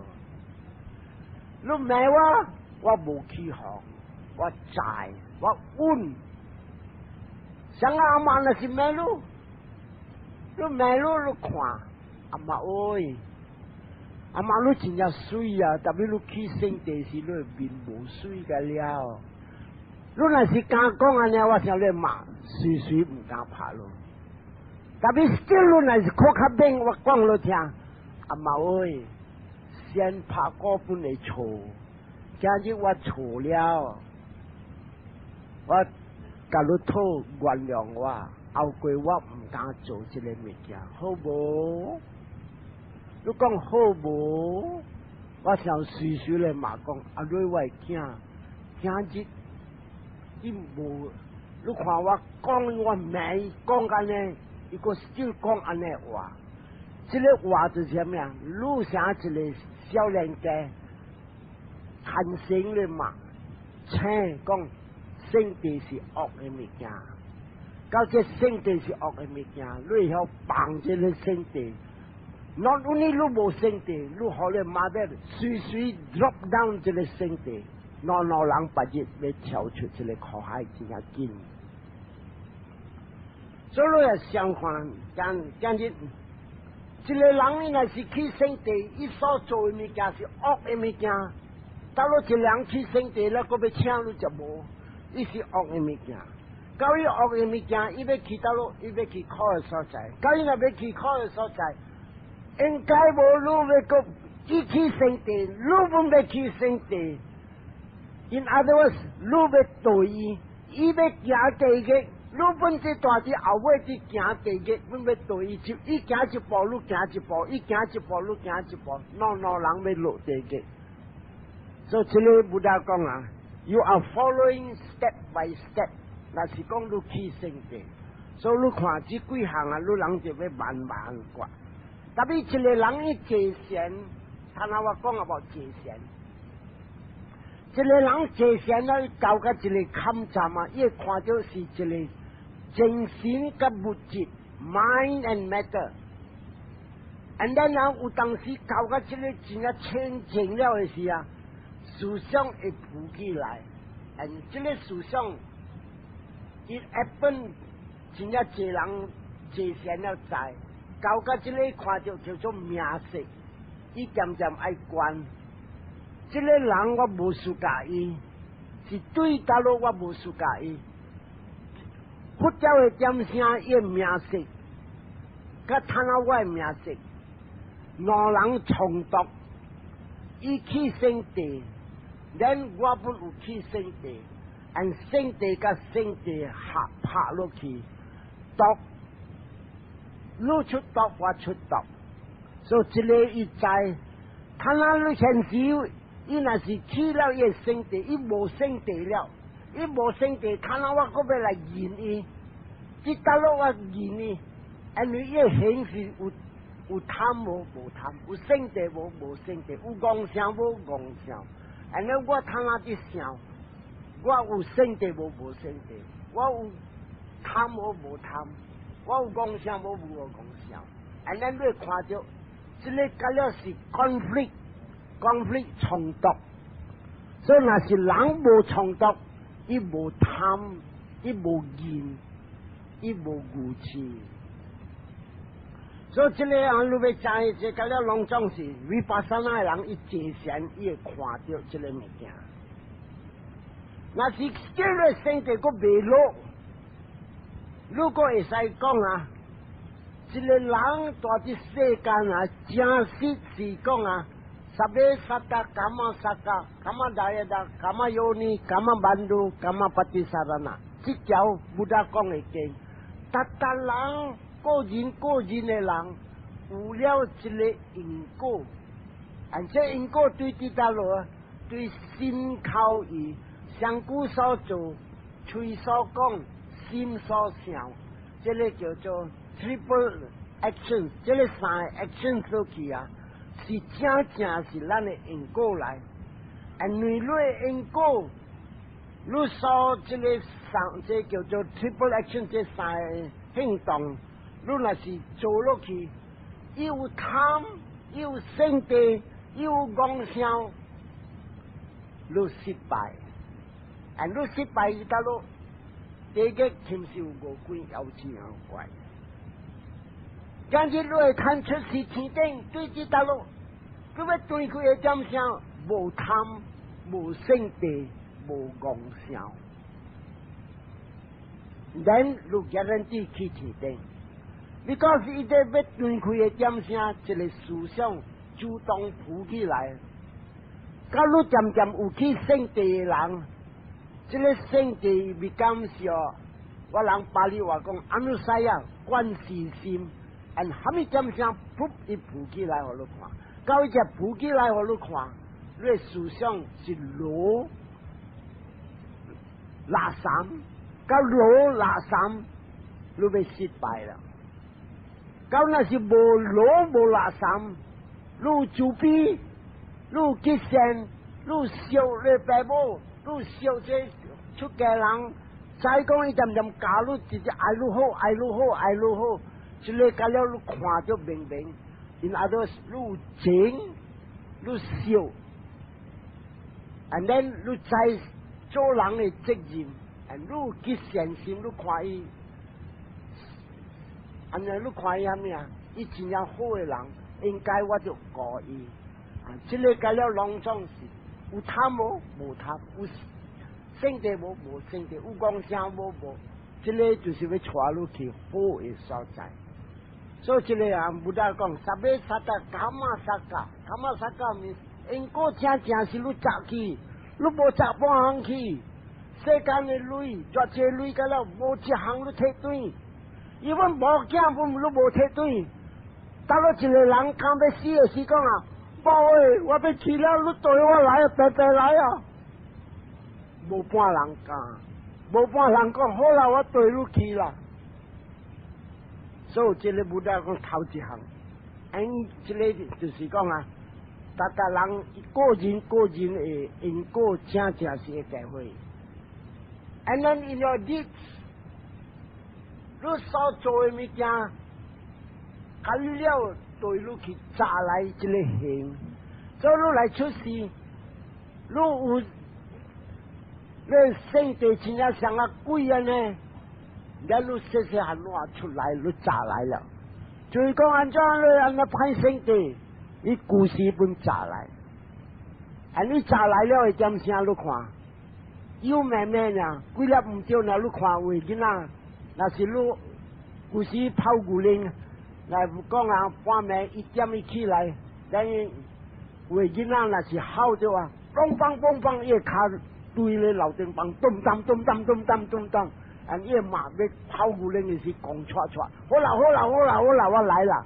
你罵我，我無起哄，我在，我穩。像阿媽若是罵你，你罵你，你看阿媽喂，阿媽你真正媠啊！特別你去聖地時，你面無媠個了。你若是敢講按呢，我想你罵，隨隨毋敢拍咯。特別 still 你若是較較猛，我講你聽，阿媽喂，先拍過本會錯，今日我錯了，我共你討原諒我，後過我毋敢做這個物件，好無？你講好無？我想隨隨來嘛講，啊，你我的囝，今日伊無，你看我講我罵伊講按呢，伊閣 still 講按呢話，這個話就是啥物啊？你像一個少年家，牽繩咧嘛，請講聖地是惡的物件，到這聖地是惡的物件，你會曉放這個聖地。Not only 你無聖地，你予你 mother 隨隨 drop down 這個聖地，兩兩人別日欲跳出這個苦海真正緊。所以你也相反，講講日，一個人伊若是去聖地，伊所做的物件是惡的物件，到了一個人去聖地了，閣欲請你就無，伊是惡的物件。到伊惡的物件，伊欲去佗落，伊欲去苦的所在。到伊若欲去苦的所在，應該無你欲閣伊去聖地，你本欲去聖地。In other words，你欲對伊，伊欲行地獄，你本這大佇後尾佇行地獄，本欲對伊，就伊行一步，你行一步，伊行一步，你行一步，兩兩人欲落地獄。所以這個 Buddha 講啊，You are following step by step，若是講你去聖地，所以你看這幾項啊，你人就欲慢慢過。特別一個人伊坐禪，頭先我講啊無坐禪，一個人坐禪啊，到到一個坎站啊，伊會看著是一個精神佮物質（mind and matter）。And then 啊，有當時到到這個真正清淨了的時啊，思想會浮起來，and 這個思想，it happen 真正濟人坐禪了知。到到這個看著叫做名色，伊漸漸愛觀。這個人我無 suka 伊，是對佗落我無 suka 伊。佛教的點聲伊的名色，佮趁啊我的名色，兩人衝突，伊起勝地，then 我本有起勝地，and 勝地佮勝地合拍落去，毒，你出毒，我出毒，所以這个伊知，趁啊你現時，伊若是起了伊的勝地，伊無勝地了，伊無勝地，趁啊我閣欲來認伊，這搭落我認伊，因為伊的形是有貪無無貪，有勝地無無勝地，有戇想無戇想，按呢我貪啊佇想，我有勝地無無勝地，我有貪無無貪，我有戇想無無戇想，按呢你會看著，這个甲了是 conflict，conflict 衝突，所以若是人無衝突，伊無貪，伊無見，伊無愚痴。所以這个啊，你欲知，這個了攏總是 vipassana 的人，伊坐禪，伊會看著這个物件。若是這个勝地閣袂落，如果會使講啊，一個人蹛佇世間啊，真實是講啊，sabbe satta kamma saka kamma dayada kamma yoni kamma bandhu kamma patisarana，這條 Buddha 講的經，逐逐人個人個人的人有了一個因果，而這因果對佇佗落，對心口意，身軀所做，喙所講，心所想，這个叫做 triple action，這个三个 action 做起啊，是正正是咱的因果來。因為你的因果，你所這个三，這叫做 triple action，這三个行動，你若是做落去，有貪，有勝地，有妄想，你失敗。啊，你失敗伊得咯，地獄禽獸餓鬼妖精怪。今日你會看出是天頂對這搭落，你欲斷開的點聲，無貪、無勝地、無妄想。Then 你 guarantee 去天頂。你講是伊個欲斷開的點聲，一個思想主動浮起來，佮你漸漸有起勝地的人，這个勝地未感受，我人巴利話講，anusaya 慣習心，按蝦米點聲，噗伊浮起來，予你看，到伊只浮起來，予你看，你的思想是羅垃圾，到羅垃圾，你欲失敗了。到若是無羅無垃圾，你有慈悲，你有吉善，你有惜你爸母，你有惜這出家人，再講伊漸漸教你，直直愛愈好，愛愈好，愛愈好，這个甲了你看著明明，因阿都你有情，你惜，and then 你知做人的責任，and 你有吉善心，你看伊，按呢你看伊蝦米啊？伊真正好的人，應該我就顧伊。啊，這个甲了攏總是有貪無？無貪，有勝地無？無勝地，有妄想無？無。這个就是欲帶你去好的所在。所以這个啊，Buddha 講，sabbe satta kamma saka，kamma saka 咪因果正正是你摘去，你無摘半項去。世間的鐳，絕濟鐳，甲了無一項你提轉。伊阮無囝本你無提轉。到了一個人剛欲死的時講啊，某欸，我欲去了，你綴我來啊，白白來啊。無半人敢，無半人講好啦，我綴你去啦。所以這个 Buddha 講頭一項，因這个就是講啊，逐逐人個人個人的因果正正是會解會。And then in your deeds，你所做的物件，甲了綴你去紮來這个行，所以你來出世，你有你勝地真正像啊鬼按呢，咱你細細漢怎出來，你紮來了。就是講按怎你按呢歹勝地，你舊時本紮來，啊你紮來了會點聲？你看，有慢慢啊，幾粒毋對呢？你看有的囡仔，若是你舊時泡牛奶，來講啊，半暝1點伊起來，等於有的囡仔若是哭著啊，梆梆梆梆，伊的跤對咧樓頂房，咚當咚當咚當咚當，啊，伊的媽欲跑牛奶的時講錯錯，好啦好啦好啦好啦，我來啦。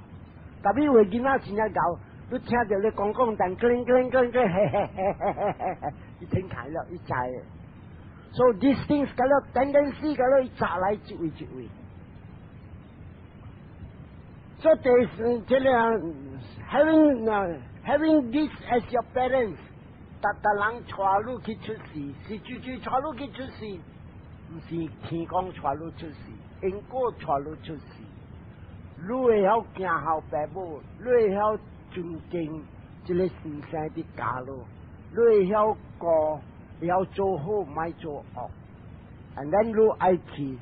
特別有的囡仔真正𠢕，你聽著咧講講但，叮叮叮叮，嘿嘿嘿嘿嘿嘿嘿，伊聽開了，伊知。So these things 個了，tendency 個了，伊早來一位一位。所以第四，這個 having this as your parents，逐逐人帶你去出世，是豬豬帶你去出世，毋是天公帶你出世，因果帶你出世。你會曉敬孝爸母，你會曉尊敬這個先生的教路，你會曉過，會曉做好，莫做惡。And then 你愛去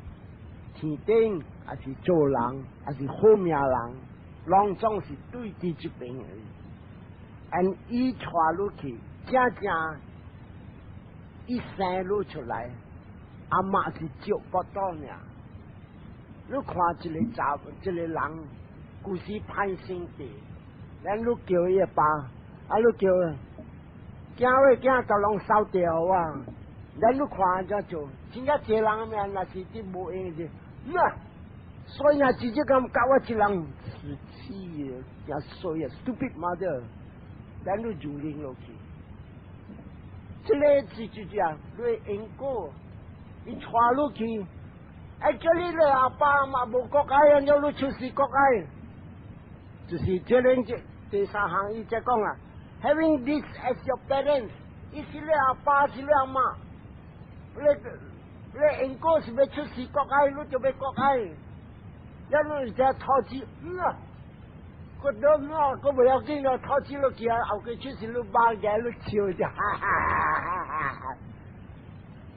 天頂，還是做人，還是好命人，攏總是對佇這邊而已。And 伊帶你去，正正伊生你出來，阿媽是照腹肚爾。你看一個查，一個人，舊時歹性地，咱你叫伊爸，啊你叫，囝喂囝都攏掃掉啊！咱你看按怎做？真正濟人命，若是佇無閒的，那所以啊，直接咁教我一人死氣啊，真衰啊，stupid mother，咱你就認落去。這個是就這樣，你因果，伊帶你去。哎，這裡你阿爸阿媽無國愛，按怎你出世國愛？就是這個這第三項，伊才講啊，having this as your parents，伊是你阿爸是你阿媽，你因果是欲出世國愛，你就欲國愛。了你這頭子，嗯啊，個都啊，個不要緊了，頭子落去啊，後過出世你媽個你笑就哈哈哈哈哈。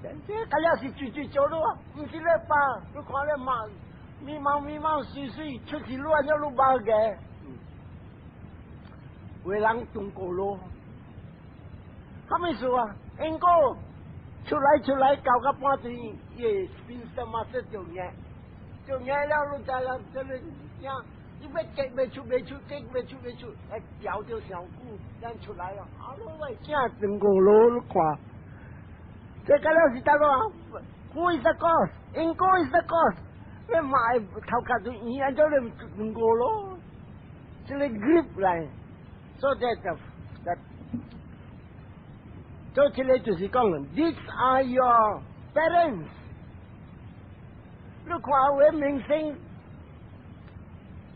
這個了是最最做咯，毋是你爸，你看你媽，美貌美貌水水，出世你按怎你媽個？有的人中過咯，啥物事啊？因果出來出來搞個半天，伊個 sphincter muscle 就硬，就硬了，你知啦？這個硬，伊欲結袂出，袂出，結袂出，袂出，會調著上久，咱出來了。啊，你喂，囝中過咯，你看。這個了是得咯，Who is the cause？因果 is the cause。你媽頭殼就圓，按怎你中過咯？這個 grip 來，所以這就，做這個就是講，These are your parents。你看有的明星，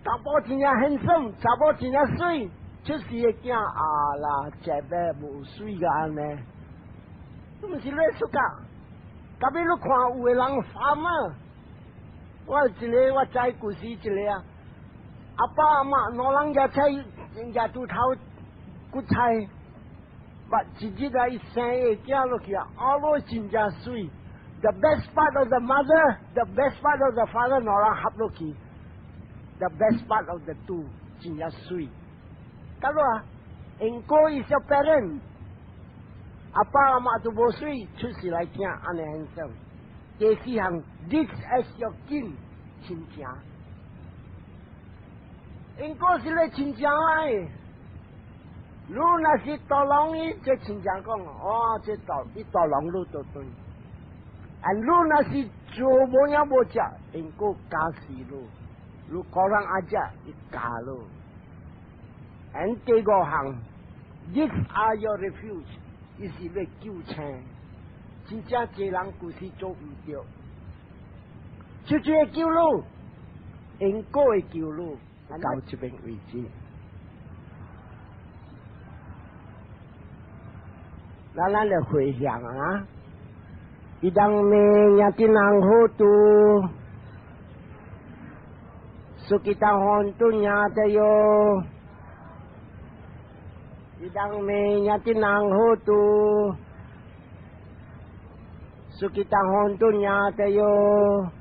查某真正很爽，查某真正媠，出世的囝啊啦，食欲無媠個按呢。都毋是咧出價，特別你看有的人發嘛，我一個我知故事一個啊，阿爸阿媽兩人舉菜舉豬頭骨菜，but 一日來生的囝落去啊，阿母真正媠。The best part of the mother, the best part of the father，兩人合落去，the best part of the two 真正媠。得咯，因果 is your parent。阿爸阿媽都無媠，出世來囝按呢很爽。第四項，this as your kin 親情，因果是你親情來。你若是大龍伊，這親情講，哦，這大伊大龍你都對。啊，你若是做無影無食，因果教死你，你個人阿食伊教你。And 第五項，this are your refuge。伊是欲救生，真正濟人舊時做毋著，出出會救你，因果會救你，到這邊為止。咱咱來回向啊！Idam me ñātinam hotu, sukhita hontu ñātayo. Idam me ñātinam hotu, sukhita hontu ñātayo.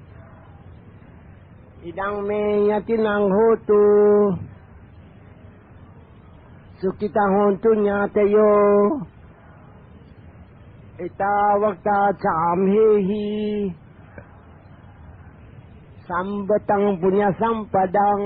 Idam me ñātinam hotu, sukhita hontu ñātayo. Ettavata ca amhehi, sambatang puññasampadang.